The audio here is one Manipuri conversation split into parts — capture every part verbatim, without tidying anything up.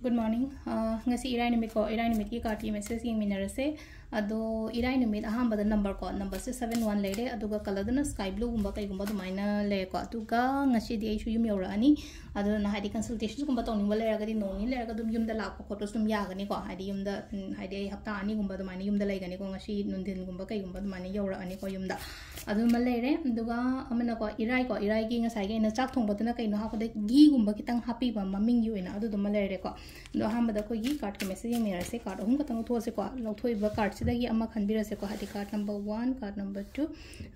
Good morning. ꯑ, ꯉꯁꯤ ꯏꯔꯥꯏ ꯅꯨꯃꯤꯠꯀꯣ, ꯏꯔꯥꯏ ꯅꯨꯃꯤꯠꯀꯤ card ꯀꯤ message ꯌꯦꯡꯃꯤꯟꯅꯔꯁꯦ꯫ ꯑꯗꯣ ꯏꯔꯥꯏ ꯅꯨꯃꯤꯠ ꯑꯍꯥꯟꯕꯗ number ꯀꯣ, number ꯁꯦ seven one ꯂꯩꯔꯦ, ꯑꯗꯨꯒ colour ꯗꯨꯅ sky blue ꯒꯨꯝꯕ ꯀꯩꯒꯨꯝꯕ ꯑꯗꯨꯃꯥꯏꯅ ꯂꯩꯔꯦꯀꯣ꯫ ꯑꯗꯨꯒ ꯉꯁꯤꯗꯤ ꯑꯩꯁꯨ ꯌꯨꯝ ꯌꯧꯔꯛꯑꯅꯤ, ꯑꯗꯨꯅ ꯍꯥꯏꯗꯤ consultations ꯀꯨꯝꯕ ꯇꯧꯅꯤꯡꯕ ꯂꯩꯔꯒꯗꯤ ꯅꯣꯡ ꯅꯤꯅꯤ ꯂꯩꯔꯒ ꯑꯗꯨꯝ ꯌꯨꯝꯗ ꯂꯥꯛꯄ ꯈꯣꯠꯄꯁꯨ ꯑꯗꯨꯝ ꯌꯥꯒꯅꯤꯀꯣ꯫ ꯍꯥꯏꯗꯤ ꯌꯨꯝꯗ, ꯎꯝ, ꯍꯥꯏꯗꯤ ꯑꯩ ꯍꯞꯇꯥ ꯑꯅꯤꯒꯨꯝꯕ ꯑꯗꯨꯃꯥꯏꯅ ꯌꯨꯝꯗ ꯂꯩꯒꯅꯤꯀꯣ, ꯉꯁꯤ ꯅꯨꯡꯊꯤꯟꯒꯨꯝꯕ ꯀꯩꯒꯨꯝꯕ ꯑꯗꯨꯃꯥꯏꯅ ꯌꯧꯔꯛꯑꯅꯤꯀꯣ ꯌꯨꯝꯗ꯫ ꯑꯗꯨꯃ ꯂꯩꯔꯦ꯫ ꯑꯗꯨꯒ ꯑꯃꯅꯀꯣ, ꯏꯔꯥꯏꯀꯣ, ꯏꯔꯥꯏꯒꯤ ꯉꯁꯥꯏꯒꯤ ꯑꯩꯅ ꯆꯥꯛ ꯊꯣꯡꯕꯗꯨꯅ ꯀꯩꯅꯣ ꯍꯥꯞꯄꯗ ghee ꯒꯨꯝꯕ ꯈꯤꯇꯪ ꯍꯥꯞꯄꯤꯕ ꯃꯃꯤꯡꯒꯤ ꯑꯣꯏꯅ, ꯑꯗꯨꯗꯨꯃ ꯂꯩꯔꯦꯀꯣ꯫ ꯑꯗꯣ ꯑꯍꯥꯟꯕꯗ ꯑꯩꯈꯣꯏꯒꯤ card ꯀꯤ message ꯌꯦꯡꯃꯤꯟꯅꯔꯁꯦ꯫ Card ꯑꯍꯨꯝ ꯈꯛꯇꯪ ꯂꯧꯊꯣꯛꯑꯁꯦꯀꯣ꯫ ꯂꯧꯊꯣꯛꯏꯕ card ꯁꯤꯗꯒꯤ ꯑꯃ ꯈꯟꯕꯤꯔꯁꯦꯀꯣ꯫ ꯍꯥꯏꯗꯤ card number one, card number two,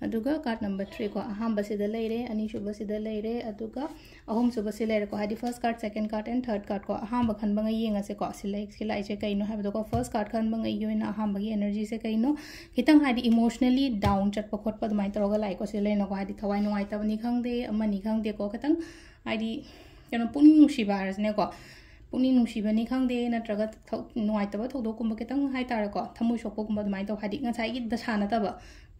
ꯑꯗꯨꯒ card number three ꯀꯣ꯫ ꯑꯍꯥꯟꯕꯁꯤꯗ ꯂꯩꯔꯦ, ꯑꯅꯤꯁꯨꯕꯁꯤꯗ ꯂꯩꯔꯦ, ꯑꯗꯨꯒ ꯑꯍꯨꯝꯁꯨꯕꯁꯤ ꯂꯩꯔꯦꯀꯣ꯫ ꯍꯥꯏꯗꯤ first card, second card and third card ꯀꯣ꯫ ꯑꯍꯥꯟꯕ ꯈꯟꯕꯉꯩ ꯌꯦꯡꯉꯁꯦꯀꯣ꯫ ꯁꯤ ꯂꯩ-, ꯁꯤ ꯂꯥꯛꯏꯁꯦ ꯀꯩꯅꯣ ꯍꯥꯏꯕꯗꯣꯀꯣ꯫ First card ꯈꯟꯕꯉꯩꯒꯤ ꯑꯣꯏꯅ ꯑꯍꯥꯟꯕꯒꯤ energy ꯁꯦ ꯀꯩꯅꯣ? ꯈꯤꯇꯪ ꯍꯥꯏꯗꯤ emotionally down ꯆꯠꯄ ꯈꯣꯠꯄ ꯑꯗꯨꯃꯥꯏꯅ ꯇꯧꯔꯒ ꯂꯥꯛꯏꯀꯣ꯫ ꯁꯤ ꯂꯩꯅꯀꯣ, ꯍꯥꯏꯗꯤ ꯊꯋꯥꯏ ꯅꯨꯡꯉꯥꯏꯇꯕꯅꯤ ꯈꯪꯗꯦ, ꯑꯃꯅꯤ ꯈꯪꯗꯦꯀꯣ꯫ ꯈꯤꯇꯪ ꯍꯥꯏꯗꯤ ꯀꯩꯅꯣ, ꯄꯨꯛꯅꯤꯡ ꯅꯨꯡꯁꯤꯕ ꯍꯥꯏꯔꯁꯤꯅꯦꯀꯣ꯫ ꯄꯨꯛꯅꯤꯡ ꯅꯨꯡꯁꯤꯕꯅꯤ ꯈꯪꯗꯦ, ꯅꯠꯇ꯭ꯔꯒ ꯊꯧ-, ꯅꯨꯡꯉꯥꯏꯇꯕ ꯊꯧꯗꯣꯛꯀꯨꯝꯕ ꯈꯤꯇꯪ ꯍꯥꯏꯇꯥꯔꯦꯀꯣ, ꯊꯃꯣꯏ ꯁꯣꯛꯄꯒꯨꯝꯕ ꯑꯗꯨꯃꯥꯏꯅ ꯇꯧ, ꯍꯥꯏꯗꯤ ꯉꯁꯥꯏꯒꯤ ꯗꯁꯥ ꯅꯠꯇꯕ,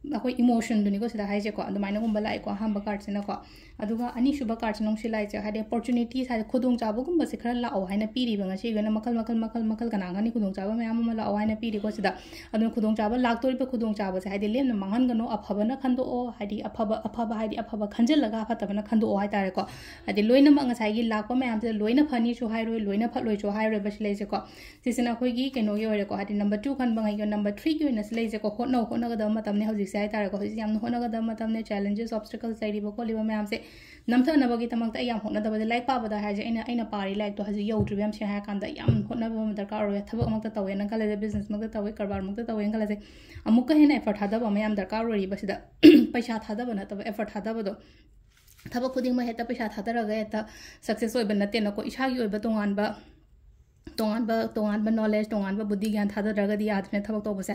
ꯑꯩꯈꯣꯏ emotion ꯗꯨꯅꯤꯀꯣ ꯁꯤꯗ ꯍꯥꯏꯁꯦꯀꯣ꯫ ꯑꯗꯨꯃꯥꯏꯅꯒꯨꯝꯕ ꯂꯥꯛꯑꯦꯀꯣ ꯑꯍꯥꯟꯕ card ꯁꯤꯅꯀꯣ꯫ ꯑꯗꯨꯒ ꯑꯅꯤꯁꯨꯕ card ꯁꯤꯅ ꯑꯃꯨꯛ ꯁꯤ ꯂꯥꯛꯏꯁꯦ, ꯍꯥꯏꯗꯤ opportunities, ꯍꯥꯏꯗꯤ ꯈꯨꯗꯣꯡꯆꯥꯕꯒꯨꯝꯕꯁꯦ ꯈꯔ ꯂꯥꯛꯑꯣ ꯍꯥꯏꯅ ꯄꯤꯔꯤꯕ ꯉꯁꯤꯒꯤ ꯑꯣꯏꯅ꯫ ꯃꯈꯜ, ꯃꯈꯜ, ꯃꯈꯜ, ꯃꯈꯜ ꯀꯅꯥ ꯈꯪꯅꯤ, ꯈꯨꯗꯣꯡꯆꯥꯕ ꯃꯌꯥꯝ ꯑꯃ ꯂꯥꯛꯑꯣ ꯍꯥꯏꯅ ꯄꯤꯔꯤꯀꯣ ꯁꯤꯗ꯫ ꯑꯗꯨꯅ ꯈꯨꯗꯣꯡꯆꯥꯕ, ꯂꯥꯛꯇꯣꯔꯤꯕ ꯈꯨꯗꯣꯡꯆꯥꯕꯁꯦ ꯍꯥꯏꯗꯤ ꯂꯦꯝꯅ ꯃꯥꯡꯍꯟꯒꯅꯣ, ꯑꯐꯕꯅ ꯈꯟꯗꯣꯛꯑꯣ, ꯍꯥꯏꯗꯤ ꯑꯐꯕ, ꯑꯐꯕ ꯍꯥꯏꯗꯤ ꯑꯐꯕ ꯈꯟꯖꯤꯜꯂꯒ ꯐꯠꯇꯕꯅ ꯈꯟꯗꯣꯛꯑꯣ ꯍꯥꯏꯇꯥꯔꯦꯀꯣ꯫ ꯍꯥꯏꯗꯤ ꯂꯣꯏꯅꯃꯛ ꯉꯁꯥꯏꯒꯤ ꯂꯥꯛꯄ ꯃꯌꯥꯝꯁꯦ ꯂꯣꯏꯅ ꯐꯅꯤꯁꯨ ꯍꯥꯏꯔꯣꯏ, ꯂꯣꯏꯅ ꯐꯠꯂꯣꯏꯁꯨ ꯍꯥꯏꯔꯣꯏꯕ ꯁꯤ ꯂꯩꯁꯦꯀꯣ꯫ ꯁꯤꯁꯤꯅ ꯑꯩꯈꯣꯏꯒꯤ ꯀꯩꯅꯣꯒꯤ ꯑꯣꯏꯔꯦꯀꯣ, ꯍꯥꯏꯗꯤ number two ꯈꯟꯕꯉꯩꯒꯤ꯫ Number three ꯒꯤ ꯑꯣꯏꯅ ꯁꯤ ꯂꯩꯁꯦꯀꯣ, ꯍꯣꯠꯅꯧ, ꯍꯣꯠꯅꯒꯗꯕ ꯃꯇꯝꯅꯤ ꯍꯧꯖꯤꯛꯁꯦ ꯍꯥꯏꯇꯥꯔꯦꯀꯣ꯫ ꯍꯧꯖꯤꯛꯁꯦ ꯌꯥꯝꯅ ꯍꯣꯠꯅꯒꯗꯕ ꯃꯇꯝꯅꯦ꯫ Challenges, obstacles ꯂꯩꯔꯤꯕ ꯈꯣꯠꯂꯤꯕ ꯃꯌꯥꯝꯁꯦ ꯅꯝꯊꯅꯕꯒꯤꯗꯃꯛꯇ ꯑꯩ ꯌꯥꯝ ꯍꯣꯠꯅꯗꯕꯗ, ꯂꯥꯏꯔꯤꯛ ꯄꯥꯕꯗ ꯍꯥꯏꯁꯦ, ꯑꯩꯅ, ꯑꯩꯅ ꯄꯥꯔꯤ ꯂꯥꯏꯔꯤꯛꯇꯣ ꯍꯧꯖꯤꯛ ꯌꯧꯗ꯭ꯔꯤꯕ ꯌꯥꯝ ꯁꯦꯡꯅ ꯍꯥꯏꯔꯀꯥꯟꯗ ꯌꯥꯝ ꯍꯣꯠꯅꯕ ꯑꯃ ꯗꯔꯀꯥꯔ ꯑꯣꯏꯌꯦ꯫ ꯊꯕꯛꯃꯛꯇ ꯇꯧꯋꯦꯅ ꯈꯜꯂꯁꯦ, business ꯃꯛꯇ ꯇꯧꯋꯦ, ꯀꯔꯕꯥꯔꯃꯛꯇ ꯇꯧꯋꯦꯅ ꯈꯜꯂꯁꯦ, ꯑꯃꯨꯛꯀ ꯍꯦꯟꯅ effort ꯊꯥꯗꯕ ꯑꯃ ꯌꯥꯝ ꯗꯔꯀꯥꯔ ꯑꯣꯏꯔꯤꯕ ꯁꯤꯗ꯫ ꯄꯩꯁꯥ ꯊꯥꯗꯕ ꯅꯠꯇꯕ, effort ꯊꯥꯗꯕꯗꯣ꯫ ꯊꯕꯛ ꯈꯨꯗꯤꯡꯃꯛ ꯍꯦꯛꯇ ꯄꯩꯁꯥ ꯊꯥꯗꯔꯒ ꯍꯦꯛꯇ success ꯑꯣꯏꯕ ꯅꯠꯇꯦꯅꯀꯣ꯫ ꯏꯁꯥꯒꯤ ꯑꯣꯏꯕ ꯇꯣꯉꯥꯟꯕ ꯇꯣꯉꯥꯟꯕ ꯇꯣꯉꯥꯟꯕ ꯅꯣꯂꯦꯖ, ꯇꯣꯉꯥꯟꯕ ꯕꯨꯗꯤ ꯒ꯭ꯌꯥꯟ ꯊꯥꯗꯗ꯭ꯔꯒꯗꯤ ꯌꯥꯗ꯭ꯔꯦ ꯊꯕꯛ ꯇꯧꯕꯁꯦ꯫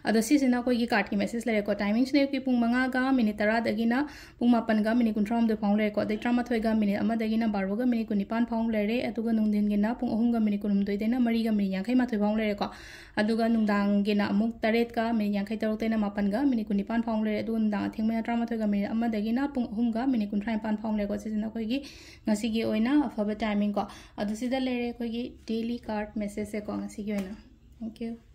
ꯑꯗꯣ ꯁꯤꯁꯤꯅ ꯑꯩꯈꯣꯏꯒꯤ ꯀꯥꯔꯠꯀꯤ ꯃꯦꯁꯦꯖ ꯂꯩꯔꯦꯀꯣ꯫ ꯇꯥꯏꯃꯤꯡꯁꯤꯅ ꯑꯌꯨꯛꯀꯤ ꯄꯨꯡ ꯃꯉꯥꯒ ꯃꯤꯅꯤꯠ ꯇꯔꯥꯗꯒꯤꯅ ꯄꯨꯡ ꯃꯥꯄꯟꯒ ꯃꯤꯅꯤꯠ ꯀꯨꯟꯊ꯭ꯔꯥꯍꯨꯝꯗꯣꯏ ꯐꯥꯎ ꯂꯩꯔꯦꯀꯣ꯫ ꯑꯗꯩ ꯇꯔꯥꯃꯥꯊꯣꯏꯒ ꯃꯤꯅꯤꯠ ꯑꯃꯗꯒꯤꯅ ꯕꯥꯔꯣꯒ ꯃꯤꯅꯤꯠ ꯀꯨꯟꯅꯤꯄꯥꯟ ꯐꯥꯎ ꯂꯩꯔꯦ꯫ ꯑꯗꯨꯒ ꯅꯨꯡꯊꯤꯟꯒꯤꯅ ꯄꯨꯡ ꯑꯍꯨꯝꯒ ꯃꯤꯅꯤꯠ ꯀꯨꯟꯍꯨꯝꯗꯣꯏꯗꯩꯅ ꯃꯔꯤꯒ ꯃꯤꯅꯤꯠ ꯌꯥꯡꯈꯩ ꯃꯥꯊꯣꯏ ꯐꯥꯎ ꯂꯩꯔꯦꯀꯣ꯫ ꯑꯗꯨꯒ ꯅꯨꯡꯗꯥꯡꯒꯤꯅ ꯑꯃꯨꯛ ꯇꯔꯦꯠꯀ ꯃꯤꯅꯤꯠ ꯌꯥꯡꯈꯩ ꯇꯔꯨꯛꯇꯩꯅ ꯃꯥꯄꯟꯒ ꯃꯤꯅꯤꯠ ꯀꯨꯟꯅꯤꯄꯥꯟ ꯐꯥꯎ ꯂꯩꯔꯦ꯫ ꯑꯗꯨꯒ ꯅꯨꯡꯗꯥꯡ ꯑꯊꯦꯡꯕꯅ ꯇꯔꯥꯃꯥꯊꯣꯏꯒ ꯃꯤꯅꯤꯠ ꯑꯃꯗꯒꯤꯅ ꯄꯨꯡ ꯑꯍꯨꯝꯒ ꯃꯤꯅꯤꯠ ꯀꯨꯟꯊ꯭ꯔꯥ ꯅꯤꯄꯥꯟ ꯐꯥꯎ ꯂꯩꯔꯦꯀꯣ꯫ ꯁꯤꯁꯤꯅ ꯑꯩꯈꯣꯏꯒꯤ ꯉꯁꯤꯒꯤ ꯑꯣꯏꯅ ꯑꯐꯕ ꯇꯥꯏꯃꯤꯡ ꯀꯣ꯫ ꯑꯗꯨ ꯁꯤꯗ ꯂꯩꯔꯦ ꯑꯩꯈꯣꯏꯒꯤ ꯗꯦꯂꯤ ꯀꯥꯔꯠ ꯃꯦꯁꯦꯖꯁꯦꯀꯣ ꯉꯁꯤꯒꯤ ꯑꯣꯏꯅ꯫ Thank you.